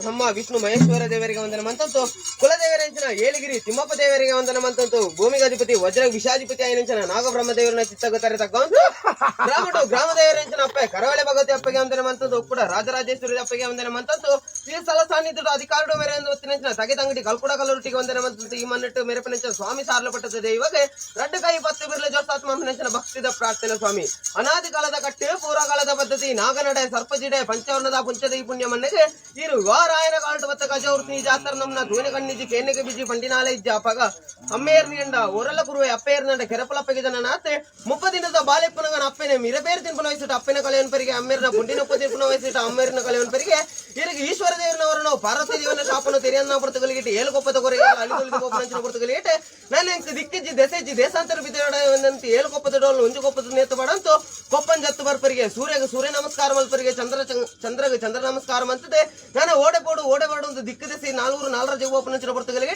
ಬ್ರಹ್ಮ ವಿಷ್ಣು ಮಹೇಶ್ವರ ದೇವರಿಗೆ ವಂದನ ಮಂತಂತು ಕುಲದೇವರಂಚನ ಏಲಗಿರಿ ತಿಮ್ಮಪ್ಪ ದೇವರಿಗೆ ವಂದನ ಮಂತಂತು ಭೂಮಿಗಾಧಿಪತಿ ವಜ್ರ ವಿಷಾಧಿಪತಿ అయినంచిన ನಾಗಬ್ರಹ್ಮ ದೇವರನ್ನ ಚಿತ್ತಗ ತಕ್ಕಂತು ಗ್ರಾಮಡು ಗ್ರಾಮ ದೇವರಂಚನ ಅಪ್ಪೆ ಕರವಳೆ ಭಗವತಿ ಅಪ್ಪಗೆ ವಂದನ ಮಂತಂತು ಉಪ್ಪುಡ ರಾಜರಾಜೇಶ್ವರಿ ಅಪ್ಪಗೆ ವಂದನ ಮಂತಂತು ಈ ಸ್ಥಳ ಸಾನ್ನಿಧ್ಯಡು ಅಧಿಕಾರುಡು ಮೇರೆ ಒತ್ತಿನಂಚಿನ ತಗೆ ತಂಗಡಿ ಕಲ್ಕುಡ ಕಲ್ಲುಟ್ಟಿಗೆ ವಂದನ ಮಂತಂತು ಈ ಮನ್ನಿಟ್ಟು ಮೆರಪನಂಚಿನ ಸ್ವಾಮಿ ಸಾರ್ಲ ಪಟ್ಟದ ಇವಾಗ ರಡ್ಡು ಕೈ ಪತ್ತು ಬಿರ್ಲ ಜೋಸಾತ್ಮ ಭಕ್ತಿದ ಪ್ರಾರ್ಥನೆ ಸ್ವಾಮಿ. ಅನಾದಿ ಕಾಲದ ಕಟ್ಟೆ ಪೂರ್ವಕಾಲದ ಪದ್ಧತಿ ನಾಗನಡೆ ಸರ್ಪಜಿಡೆ ಪಂಚವರ್ಣದ ಪುಂಚದ ಈ ಪುಣ್ಯ ಮನ್ನೆಗೆ ಇರು ವಾರಾಯನ ಕಾಲ್ಟು ಬತ್ತ ಕಜೌರ್ತಿ ಜಾತರ ನಮ್ನ ತೂನೆ ಕಣ್ಣಿಜಿ ಕೇನೆಗೆ ಬಿಜಿ ಪಂಡಿನಾಲೆ ಇಜ್ಜ ಅಪಗ ಅಮ್ಮೇರ್ ನೀಂಡ ಒರಲ ಕುರುವೆ ಅಪ್ಪೇರ್ ನಂಡ ಕೆರಪಲಪ್ಪಗೆ ಜನ ನಾತೆ 30 ದಿನದ ಬಾಲೆಪ್ಪನಗನ ಅಪ್ಪೆನೆ ಮಿರಬೇರ್ ತಿನ್ಪನ ವಯಸ್ಸಿಟ್ಟು ಅಪ್ಪೆನ ಕಲೆಯನ್ ಪರಿಗೆ ಅಮ್ಮೇರ್ನ ಪುಂಡಿನ ಉಪ್ಪ ತಿನ್ಪನ ವಯಸ್ಸಿಟ್ಟು ಅಮ್ಮೇರ್ನ ಕಲೆಯನ್ ಪರಿಗೆ ಇರಿಗೆ ಈಶ್ವರ ದೇವರನವರನ್ನು ಪಾರ್ವತಿ ದೇವನ ಶಾಪನು ತೆರೆಯನ್ನ ಪುರ್ತುಗಳಿಗೆ ಏಳು ಕೊಪ್ಪದ ಕೊರೆಗೆ ಅಳಿದುಳಿದು ಕೋಪನಂಚಿನ ಪುರ್ತುಗಳಿಗೆ ನಾನು ಎಂಕ್ ದಿಕ್ಕಿಜ್ಜಿ ದೆಸೆಜ್ಜಿ ದೇಶಾಂತರ ಬಿದ್ದಾಡ ಏಳು ಕೊಪ್ಪದ ಡೋಲ್ ಒಂಜು ಕೊಪ್ಪದ ನೇತು ಬಡಂತು ಕೊಪ್ಪನ್ ಜತ್ತು ಬರ್ಪರಿಗೆ ಸೂರ್ಯಗೆ ಸೂರ್ಯ ನಮಸ್ಕಾರ ಮಲ್ಪರಿಗೆ ಚಂದ್ರ ಚಂದ್ರಗೆ ಚಂದ್ರ ನಮಸ್ಕಾರ ಮಂತದೆ ನಾನು ಓಡೆ ಪೋಡು ಓಡೆ ಬಾಡು ಒಂದು ದಿಕ್ಕು ದೆಸೆ ನಾಲ್ವರು ನಾಲ್ರ ಜೀವೋಪನಂಚಿನ ಪುರ್ತುಗಳಿಗೆ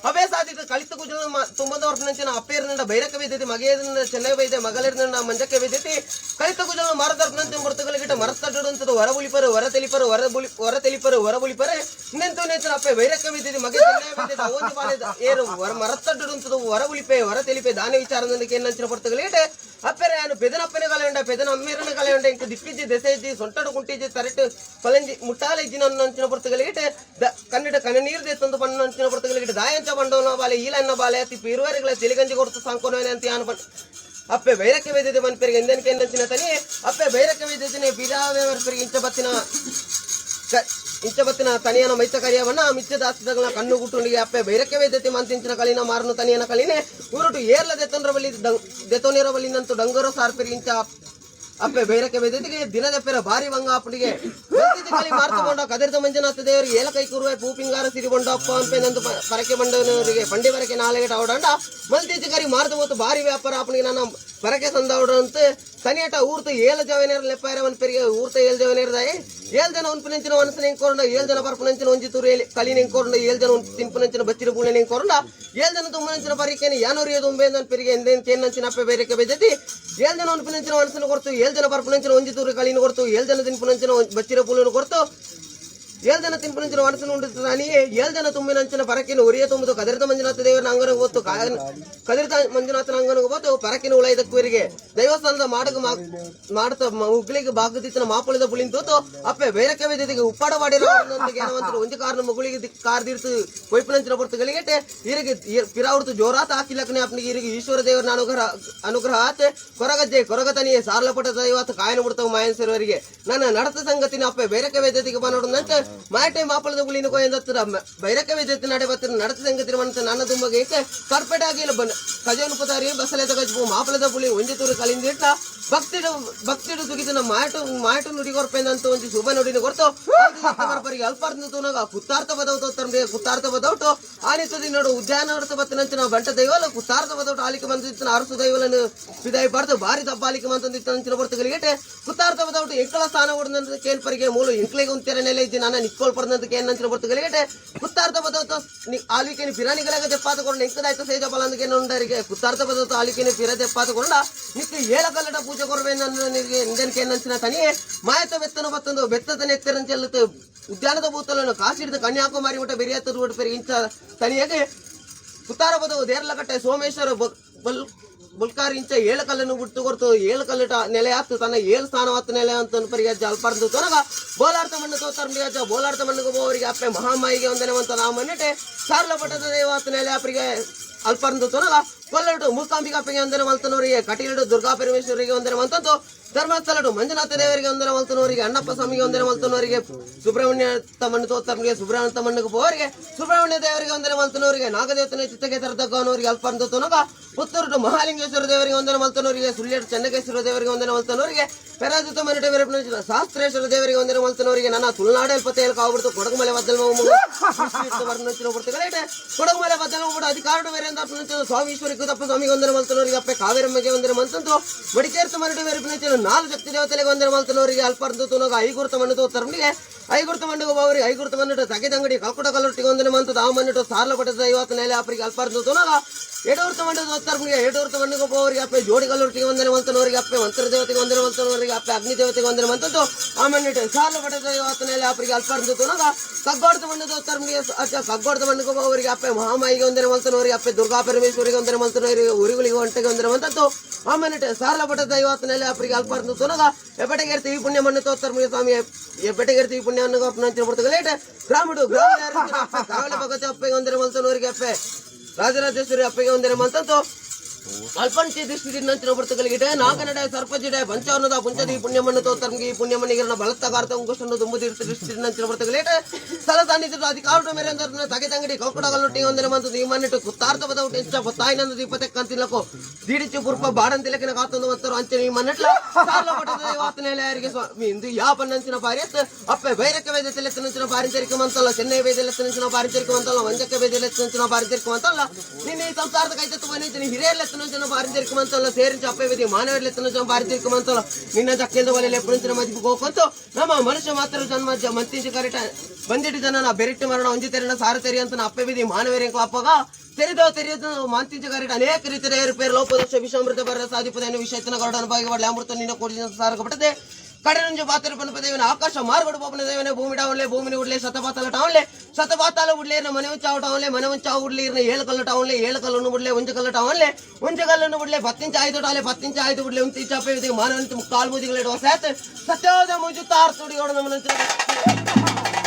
ಅವೇ ಸಾಧಿತ ಕಳಿತ ಕುಜಲ ತುಂಬದ ವರ್ಪನಂಚಿನ ಅಪ್ಪೇರ್ನಂಡ ಬೈರಕ ಬಿದ್ದೈತಿ ಮಗೆಯರಿಂದ ಚೆನ್ನೈ ಬೈದೆ ಮಗಲಿರ್ನಂಡ ಮಂಜಕ್ಕೆ ಬಿದ್ದೈತಿ ಕಳಿತ ಕುಜಲ ಮರದರ್ಪನಂಚಿನ ಪುರ್ತುಗಳಿಗೆ ಮರತಡ್ಡು ಹೊರ ಬುಲಿಪರು ಹೊರ ತೆಲಿಪರು ಹೊರ ಬುಲಿ ಹೊರ ತೆಲಿಪರು ಹೊರ ಬುಲಿಪರೆ ನೆಂತು ನೆಂಚಿನ ಅಪ್ಪೆ ಬೈರಕ ಬಿದ್ದೈತಿ ಮಗೆ ಚೆನ್ನೈ ಬಿದ್ದೈತಿ ಅವೊಂದು ಬಾಳೆ ಏರು ಹೊರ ಮರತಡ್ಡು ಹೊರ ಬುಲಿಪೆ ಹೊರ ತೆಲಿಪೆ ದಾನ ವಿಚಾರದೊಂದಿಗೆ ಏನಂಚಿನ ಪುರ್ತುಗಳಿಗೆ ಅಪ್ಪೆರೆ ಯಾನು ಪೆದನ ಅಪ್ಪೆನ ಕಲೆ ಉಂಡ ಪೆದನ ಅಮ್ಮೇರನ ಕಲೆ ಉಂಡ ಇಂಕ ದಿಕ್ಕಿಜ್ಜಿ ದೆಸೆಜ್ಜಿ ಸೊಂಟಡು ಕುಂಟಿಜ್ಜಿ ತರಟು ಪಲಂಜಿ ಮುಟ್ಟಾಲ ಇಜ್ಜಿ ನನ್ನ ಅಂಚಿನ ಪುರ್ತುಗಳಿಗೆ ಕಣ್ಣಿಟ ಕಣ್ಣ ನೀರು ದೇತಂದು ಪಣ್ಣ ಅಂಚಿನ ಪುರ್ತುಗಳಿಗೆ ದಾಯಂಚ ಬಂಡವನ ಬಾಲೆ ಈಲನ್ನ ಬಾಲೆ ತಿಪ್ಪು ಇರುವರೆಗಳ ತೆಲಿಗಂಜಿ ಕೊಡ್ತು ಸಾಂಕೋನವನೆ ಅಂತ ಯಾನು ಅಪ್ಪೆ ಬೈರಕ್ಕೆ ವೇದಿದೆ ಮನ್ಪೆರಿಗೆ ಎಂದನಿಕೆ ಎಂದಂಚಿನ ತನಿ ಅಪ್ಪೆ ಬೈರಕ್ಕೆ ವೇದಿದ್ದೇನೆ ಬಿರಾವೆ ಮನ್ಪೆರಿಗೆ ಇಂಚ ಬತ್ತಿನ ಇಂಚ ಬತ್ತಿನ ತನಿಯನ ಮೈತ ಕರಿಯವನ್ನ ಮಿಚ್ಚದ ಆಸ್ತಿದಗಳ ಕಣ್ಣು ಗುಟ್ಟುಂಡಿಗೆ ಅಪ್ಪೆ ಬೈರಕ್ಕೆ ವೇದತೆ ಮಂತಿಂಚಿನ ಕಲಿನ ಮಾರನು ತನಿಯನ ಕಲಿನೆ ಊರುಟು ಏರ್ಲ ದೆತ್ತೊಂದ್ರ ಬಲ್ಲಿ ದೆತ್ತೊನಿರ ಬಲ್ಲಿ ನಂತು ಡಂಗರೋ ಸಾರ್ಪೆರಿ ಇಂಚ ಅಪ್ಪೆ ಬೈರಕ್ಕೆ ವೇದತೆಗೆ ದಿನದಪ್ಪೆರ ಭಾರಿ ಬಂಗ ಅಪ್ಪನಿಗೆ ಕಲಿ ಮಾರ್ತುಕೊಂಡ ಕದರಿದ ಮಂಜುನಾಥ ದೇವರಿಗೆ ಏಲಕೈ ಕುರುವೆ ಪೂ ಪಿಂಗಾರ ಸಿರಿಗೊಂಡ ಅಪ್ಪ ಅನ್ಪೆ ನಂದು ಪರಕೆ ಬಂಡವನವರಿಗೆ ಪಂಡಿ ಬರಕೆ ನಾಲೆಗೆ ಅವಡಂಡ ಮಲ್ತೇಜಿ ಕರಿ ಮಾರ್ದು ಮತ್ತು ಭಾರಿ ವ್ಯಾಪಾರ ಅಪ್ಪನಿಗೆ ನನ್ನ ಪರಕೆ ಸಂದವಡಂತೆ ತನಿಯಟ ಊರ್ತು ಏಳು ಜವನೇರ ಲೆಪ್ಪಾಯರ ಪೆರಿಗೆ ಊರ್ತ ಏಳು ಜವನೇರದಾಯಿ ಏಳು ಜನ ಉನ್ಪುನಂಚಿನ ಮನಸ್ಸಿನ ಎಂಕೋರಂಡ ಏಳು ಜನ ಪರ್ಪುನಂಚಿನ ಒಂಜಿ ತೂರು ಕಲಿನ ಎಂಕೋರಂಡ ಏಳು ಜನ ತಿನ್ಪುನಂಚಿನ ಬಚ್ಚಿನ ಬೂಳಿನ ಎಂಕೋರಂಡ ಏಳು ಜನ ತುಂಬುನಂಚಿನ ಪರಿಕೇನೆ ಯಾನೂರಿಯ ತುಂಬೆ ನನ್ ಪೆರಿಗೆ ಎಂದೇನ್ ಕೇನಂಚಿನ ಅಪ್ಪೆ ಬೇರೆಕೆ ಬೇಜತಿ ಏಳು ಜನ ಉನ್ಪುನಂಚಿನ ಮನಸ್ಸಿನ ಕೊರ್ತು ಏಳು ಜನ ಪರ್ಪುನಂಚಿನ ಒಂಜಿ ತೂರು ಕಲಿನ ಕೊರ್ತು ಏಳು ಜನ ತಿನ್ಪುನಂಚಿನ ಬಚ್ಚಿರ ಪೂಲಿನ ಕೊರ್ತು ಏಳು ಜನ ತಿನ್ಪುನಂಚಿನ ಮನಸ್ಸಿನ ಉಂಡು ತಾನಿಯೇ ಏಳು ಜನ ತುಂಬಿನಂಚಿನ ಪರಕಿನ ಉರಿಯ ತುಂಬುದು ಕದರಿದ ಮಂಜುನಾಥ ದೇವರ ಅಂಗನ ಗೊತ್ತು ಕದರಿದ ಮಂಜುನಾಥನ ಅಂಗನ ಗೊತ್ತು ಪರಕಿನ ಉಳೈದಕ್ಕುವರಿಗೆ ದೇವಸ್ಥಾನದ ಮಾಡಗ ಮಾಡ್ತ ಉಗ್ಲಿಗೆ ಬಾಗದಿತ್ತಿನ ಮಾಪುಳಿದ ಪುಳಿನ ತೂತು ಅಪ್ಪೆ ಬೇರಕ್ಕೆ ವೇದಿಗೆ ಉಪ್ಪಾಡ ಮಾಡಿರೋ ಏನವಂತರು ಒಂಜಿ ಕಾರಣ ಮಗುಳಿಗೆ ಕಾರ್ದಿರ್ತು ಕೊಯ್ಪುನಂಚಿನ ಪೊರ್ತುಗಳಿಗೆ ಇರಿಗೆ ಪಿರಾವರ್ತು ಜೋರಾತ ಹಾಕಿಲಕ್ಕನೆ ಅಪ್ಪನಿಗೆ ಇರಿಗೆ ಈಶ್ವರ ದೇವರ ಅನುಗ್ರಹ ಅನುಗ್ರಹ ಆತೆ ಕೊರಗಜ್ಜೆ ಕೊರಗತನಿಯೇ ಸಾರ್ಲಪಟ್ಟ ದೈವಾತ ಕಾಯನ ಬಿಡ್ತಾವ ಮಾಯನ್ ಸರ್ವರಿಗೆ ನನ್ನ ನಡತ ಸಂಗತಿನ ಅಪ್ಪೆ ಬೇರಕ್ಕೆ ವೇದ್ಯತೆಗೆ ಬನ್ನೋಡಂತೆ ಮಾಟೆ ಮಾಪಳದ ಗುಳಿನ ಕೊಯ್ಯಂದತ್ರ ಬೈರಕ್ಕೆ ವೇದ್ಯತೆ ನಡೆ ಬತ್ತಿನ ನಡತ ಸಂಗತಿನ ಮನಸ್ಸು ನನ್ನ ತುಂಬಗೆ ಏಕೆ ಕರ್ಪೆಟ ಆಗಿಲ್ಲ ಬನ್ನ ಕಜವನು ಪುತಾರಿ ಬಸಲೆದ ಗಜ್ಬು ಮಾಪಳದ ಪುಳಿ ಒಂಜಿ ತೂರು ಕಲಿಂದಿಟ್ಟ ಭಕ್ತಿಡು ಭಕ್ತಿಡು ತುಗಿದಿನ ಮಾಟು ಮಾಟು ನುಡಿ ಕೊರ್ಪೆಂದಂತ ಒಂಜಿ ಶುಭ ನುಡಿನ ಕೊರ್ತು ಬರ್ಪರಿಗೆ ಅಲ್ಪಾರ್ಥ ತೂನಾಗ ಕುತ್ತಾರ್ಥ ಬದೌತು ತರ್ಮಗೆ ಕುತ್ತಾರ್ಥ ಬದೌಟು ಆನಿತದಿ ನೋಡು ಉದ್ಯಾನ ಬತ್ತಿನಂಚಿನ ಬಂಟ ದೈವಲ ಕುತ್ತಾರ್ಥ ಬದೌಟು ಆಲಿಕೆ ಬಂದಿತ್ತಿನ ಅರಸು ದೈವಲನ್ನು ಬಿದಾಯಿ ಬಾರ್ದು ಭಾರಿ ದಬ್ಬ ಆಲಿಕೆ ಬಂತಂದಿತ್ತಂಚಿನ ಬರ್ತಗಳಿಗೆ ಕುತ್ತಾರ್ಥ ಬದೌಟು ಎಂಕಳ ಸ್ಥಾನ ಹೊಡೆದಂತ ಕೇನ್ಪರಿಗೆ ಮೂಲು ಎಂಕ್ಲೆಗೆ ಒಂತೆರ ನೆಲೆ ಇದ್ದಿ ನಾನು ನಿಕ್ಕೋಲ್ ಪಡೆದಂತ ಕೇನಂಚಿನ ಬರ್ತಗಳಿಗೆ ಕುತ್ತಾರ್ಥ ಬದೌತ ಆಲಿಕೆನಿ ಪಿರಾನಿಗಳಾಗ ದೆಪ್ಪಾತಕೊಂಡು ಎಂಕದಾಯ್ತು ಸೇಜ ಬಲಂದಕ್ಕೆ ಉಂಡರಿಗೆ ಕುತ್ತಾರ್ಥ ಬದೌತ ಆಲಿಕೆನಿ ಪಿರ ದೆಪ್ಪಾತಕೊಂಡ ನಿಕ್ಕ ಏಳ ಕಲ್ಲಟ ಪೂಜೆ ಕೊರವೆ ನನಗೆ ಇಂದನ್ ಕೇನಂಚಿನ ತನಿಯೇ ಮಾಯತ ಬೆತ್ತನ ಬತ್ತಂದು ಬೆತ್ತತನ ಎತ್ತರಂచెಲ್ಲುತ್ತೆ ಉದ್ಯಾನದ ಭೂತಲನ್ನು ಕಾಸಿಡಿದ ಕನ್ಯಾಕುಮಾರಿ ಮಠ ಬೆರಿಯತ್ತದ ಊಟ ಪೆರಿ ಇಂಚ ತನಿಯಾಗೆ ಕುತ್ತಾರ ಬದವು ದೇರ್ಲಕಟ್ಟೆ ಸೋಮೇಶ್ವರ ಬಲ್ ಬುಲ್ಕಾರ್ ಇಂಚ ಏಳು ಕಲ್ಲನ್ನು ಬಿಟ್ಟು ಕೊಡ್ತು ಏಳು ಕಲ್ಲಟ ನೆಲೆ ಆತು ತನ್ನ ಏಳು ಸ್ಥಾನವಾತು ನೆಲೆ ಅಂತ ಪರಿಗಜ್ಜ ಅಲ್ಪಾರ್ದು ತೊನಗ ಬೋಲಾರ್ಥ ಮಣ್ಣು ತೋತಾರ ಬೋಲಾರ್ಥ ಮಣ್ಣಿಗೆ ಬೋವರಿಗೆ ಅಪ್ಪೆ ಮಹಾಮಾಯಿಗೆ ಒಂದನೆ ಅಂತ ನಾಮನ್ನಿಟ್ಟೆ ಸಾರ್ಲ ಪಟ್ಟದ ದೇವಾತು ನೆಲೆ ಅಪ್ಪರಿಗೆ ಅಲ್ಪಾರ್ದು ತೊನಗ ಕೊಲ್ಲಡು ಮೂಕಾಂಬಿಕಾ ಅಪ್ಪಗೆ ಒಂದನೆ ಮಲ್ತನವರಿಗೆ ಕಟೀಲುಡು ದುರ್ಗಾ ಪರಮೇಶ್ವರಿಗೆ ಒಂದನೆ ಮಂತಂತು ಧರ್ಮಸ್ಥಳಡು ಮಂಜುನಾಥ ದೇವರಿಗೆ ಒಂದನೆ ಮಲ್ತನವರಿಗೆ ಅಣ್ಣಪ್ಪ ಸ್ವಾಮಿಗೆ ಒಂದನೆ ಮಲ್ತನವರಿಗೆ ಸುಬ್ರಹ್ಮಣ್ಯ ತಮ್ಮನ್ನು ತೋತರ್ಗೆ ಸುಬ್ರಹ್ಮಣ್ಯ ತಮ್ಮಣ್ಣಿಗೆ ಪೋವರಿಗೆ ಸುಬ್ರಹ್ಮಣ್ಯ ದೇವರಿಗೆ ಒಂದನೆ ಮಲ್ತನವರಿಗೆ ನಾಗದೇವತನ ಚಿತ್ತಗೆ ತರತಕ್ಕವನವರಿಗೆ ಅಲ್ಪಾರ್ದು ತೊನಗ ಪುತ್ತೂರು ಮಹಾಲಿಂಗೇಶ್ವರ ದೇವರಿಗೆ ಒಂದನೆ ಮಲ್ತನವರಿಗೆ ಸುಳ್ಯಡು ಚೆನ್ನಕೇಶ್ವರ ದೇವರಿಗೆ ಒಂದನೆ ಮಲ್ತನವರಿಗೆ ಪೆರಾಜಿತ ಮನಿಟ ಮೇರೆ ಶಾಸ್ತ್ರೇಶ್ವರ ದೇವರಿಗೆ ಒಂದನೆ ಮಲ್ತನವರಿಗೆ ನನ್ನ ತುಳುನಾಡು ಎಲ್ಪತ್ತೆ ಕಾವ್ಬಿಡ್ತು ಕೊಡಗುಮಲೆ ಬದ್ದಲ್ ಕೊಡಗುಮಲೆ ಬದ್ದಲ್ ಬಿಡು ಅಧಿಕಾರ ಬೇರೆ ಅಂತ ಸ್ವಾಮಿ ಈಶ್ವರಿ ಕುದಪ್ಪ ಸ್ವಾಮಿಗೆ ಒಂದನೆ ಮಲ್ತನವರಿಗೆ ಅಪ್ಪೆ ಕಾವೇರಮ್ಮಗೆ ಒಂದನೆ ಮಂತಂತು ಮಡಿಕೇರ್ತ ಮನಿಟ ಮೇರೆ ನಾಲ್ ಶಕ್ತಿ ದೇವತೆಲೆಗ್ ವಂದನೆ ಮಲ್ತುನವರಿಗೆ ಅಲ್ಪರ್ದು ತೂನಗ ಐಗುರ್ತ ಮಣ್ಣು ತೋತ್ತರ್ನಿಗೆ ಐಗುರ್ತ ಮಣ್ಣುಗು ಬಾವರಿಗೆ ಐಗುರ್ತ ಮಣ್ಣು ತಗೆದಂಗಡಿ ಕಲ್ಕುಟ ಕಲ್ಲುಟ್ಟಿಗೆ ವಂದನೆ ಮಂತು ಆ ಮಣ್ಣು ಸಾರ್ಲ ಪಟ್ಟದ ದೈವಾತ ನೆಲೆ ಆಪರಿಗೆ ಅಲ್ಪರ್ದು ತೂನಗ ಎಡೂರ್ತ ಮಣ್ಣು ತೋತ್ತರ್ನಿಗೆ ಎಡೂರ್ತ ಮಣ್ಣುಗು ಬಾವರಿಗೆ ಅಪ್ಪೆ ಜೋಡಿ ಕಲ್ಲುಟ್ಟಿಗೆ ವಂದನೆ ಮಲ್ತನವರಿಗೆ ಅಪ್ಪೆ ಮಂತ್ರ ದೇವತೆಗೆ ವಂದನೆ ಮಲ್ತನವರಿಗೆ ಅಪ್ಪೆ ಅಗ್ನಿ ದೇವತೆಗೆ ವಂದನೆ ಮಂತದ್ದು ಆ ಮಣ್ಣಿಟ್ಟು ಸಾರ್ಲ ಪಟ್ಟದ ದೈವಾತ ನೆಲೆ ಆಪರಿಗೆ ಅಲ್ಪರ್ದು ತೂನಗ ಕಗ್ಗೋಡ್ತ ಮಣ್ಣು ತೋತ್ತರ್ನಿಗೆ ಅಚ್ಚ ಕಗ್ಗೋಡ್ತ ಮಣ್ಣುಗು ಬಾವರಿಗೆ ಅಪ್ಪೆ ಮಹಾಮಾಯಿಗೆ ವಂದನೆ ಮಲ್ತನವರಿಗೆ ಅಪ್ಪೆ ದುರ್ಗಾ ಪರಮೇಶ್ವರಿಗೆ ವಂದನೆ ಮಲ್ತನವರಿಗೆ ಉರಿಗಳಿಗೆ ಒಂಟೆಗೆ ವಂದನೆ ಮಂತದ್ದು ಆ ಮಣ್ಣಿಟ್ಟು ಸಾರ್ಲ ಪಟ್ಟದ ದೈವಾತ ನೆಲೆ ಆಪರಿಗೆ ಅಲ್ಪರ್ದು ತೂನಗ ಎಬ್ಬಟಗೆರ್ತಿ ಈ ಪುಣ್ಯ ಮಣ್ಣು ತೋತ್ತರ್ಮಿಗೆ ಸ್ವಾಮಿ ಎಬ್ಬಟಗೆರ್ತಿ ಈ ಪುಣ್ಯವನ್ನು ಅಪ್ಪನಂಚಿನ ಪಡ್ತಗಲೇಟ ಗ್ರಾಮಡು ಗ್ರಾಮ ಕಾವಲಿ ಭಗತಿ ಅಪ್ಪೆಗೆ ವಂದನೆ ಮಲ್ತನವರಿಗೆ ಅಪ್ಪೆ ರಾಜರಾಜೇಶ್ವರಿ ಅಪ್ಪೆಗೆ ವಂದನೆ ಮಂತದ್ದು ಅಲ್ಪಂಚಿ ದೃಷ್ಟಿ ನಂಚಿನ ಬರ್ತಗಳಿಗೆ ನಾಗನಡೆ ಸರ್ಪಜಿಡೆ ಪಂಚಾವನದ ಪುಂಚದಿ ಪುಣ್ಯಮಣ್ಣು ತೋತರ್ಗೆ ಈ ಪುಣ್ಯಮಣ್ಣಿಗಿರನ ಬಳತ್ತ ಉಂಗುಷ್ಟನ್ನು ತುಂಬುದಿರ್ತ ದೃಷ್ಟಿ ನಂಚಿನ ಬರ್ತಗಲೇಟ ಸ್ಥಳ ಸಾನ್ನಿಧ್ಯ ಅಧಿಕಾರ ಮೇರೆ ಅಂದ್ರೆ ತಗೆ ತಂಗಡಿ ಕೌಕಡಗಲ್ಲೊಟ್ಟಿ ಒಂದಿನ ಮಂತದ್ದು ಈ ಮಣ್ಣಿಟ್ಟು ಕುತ್ತಾರ್ಥ ಪದ ಹುಟ್ಟಿ ಇಷ್ಟ ತಾಯಿನಂದ ದೀಪತೆಕ್ಕಂತಿಲ್ಲಕೋ ದೀಡಿಚ್ಚು ಪುರ್ಪ ಬಾಡಂತಿಲಕಿನ ಕಾತೊಂದು ಮಂತರು ಅಂಚಿನ ಈ ಮಣ್ಣಿಟ್ಲ ಸಾಲ ಪಟ್ಟದ ವಾತನೆಲೆ ಯಾರಿಗೆ ಸ್ವಾಮಿ ಇಂದು ಯಾಪನ್ನಂಚಿನ ಬಾರಿ ಅಪ್ಪೆ ಬೈರಕ್ಕೆ ವೇದ ತೆಲೆತ್ತನಂಚಿನ ಬಾರಿ ತೆರಿಕೆ ಮಂತಲ್ಲ, ಚೆನ್ನೈ ವೇದ ಲೆತ್ತನಂಚಿನ ಬಾರಿ ತೆರಿಕೆ ಮಂತಲ್ಲ, ವಂಜಕ್ಕೆ ವೇದ ಲೆತ್ತನಂಚಿನ ಬಾರಿ ತೆರಿಕೆ ಮಂತಲ್ಲ, ನಿನ್ನ ಈ ಸಂಸಾರದ ಕೈತತ್ತು ಬನ್ನಿದ್ದೀನಿ ಹಿರಿಯರ್ ಲೆತ್ತನಂಚಿನ ಬಾರಿ ತೆರಿಕೆ ಮಂತಲ್ಲ, ಸೇರಿಂಚ ಅಪ್ಪೆ ವೇದಿ ಮಾನವರ ಲೆತ್ತನಂಚಿನ ಬಾರಿ ತೆರಿಕೆ ಮಂತಲ್ಲ, ನಿನ್ನ ಜಕ್ಕೆಂದ ಒಲೆ ಲೆಪ್ಪನಂಚಿನ ಮದಿಪು ಗೋಕಂತು ನಮ್ಮ ಮನುಷ್ಯ ಮಾತ್ರ ಜನ್ಮ ಮಂತಿಂಚ ಕರಿಟ ಬಂದಿಟ್ಟು ಜನ ಬೆರಿಟ್ಟು ಮರಣ ಒಂಜಿ ತೆರಣ ಸಾರ ತೆರಿ ಅಂತ ಅಪ್ಪೆ ವಿಧಿ ಮಾನವರಿಗೆ ಅಪ್ಪಗ ತೆರೆದೋ ತೆರೆಯದು ಮಾಂತಿಂಚ ಕರಿಟ ಅನೇಕ ರೀತಿಯ ಏರುಪೇರು ಲೋಪದೋಷ ವಿಷಾಮೃತ ಬರ ಸಾಧಿಪದ ವಿಷಯತನ ಗರುಡನ ಭಾಗ್ಯ ಅಮೃತ ನಿನ್ನ ಕೊಡಿನ ಸಾರಕಪಟ್ಟದೆ ಕಡನುಂಜು ಪಾತ್ರ ಪನ್ಪ ದೇವನ ಆಕಾಶ ಮಾರ್ಗಡು ಪೋಪನ ದೇವನ ಭೂಮಿ ಡಾವನ್ಲೆ ಭೂಮಿని ಉಡ್ಲೆ ಶತಪಾತಲ ಟೌನ್ಲೆ ಶತಪಾತಾಲ ಉಡ್ಲೆ ಮನೆ ఉంచావు ಟೌನ್ಲೆ ಮನೆ ఉంచావు ಉಡ್ಲೆ ಇರ್ನ ಏಳು ಕಲ್ಲು ಟೌನ್ಲೆ ಏಳು ಕಲ್ಲನ್ನು ಉಡ್ಲೆ ಒಂಜು ಕಲ್ಲು ಟೌನ್ಲೆ ಒಂಜು ಕಲ್ಲನ್ನು ಉಡ್ಲೆ ಪತ್ತಿಂಚ ಐದು ಟಾಲೆ ಪತ್ತಿಂಚ ಐದು ಉಡ್ಲೆ ಉಂತಿ ಚಾಪೆ ವಿಧಿ ಮಾನವಂತ ಕಾಲ್ ಮುದಿಗಳಿಡುವ ಸಾತ್ ಸತ್ಯೋದ ಮುಜು ತಾರ್ ತುಡಿಯೋಡು ನಮ್ಮ.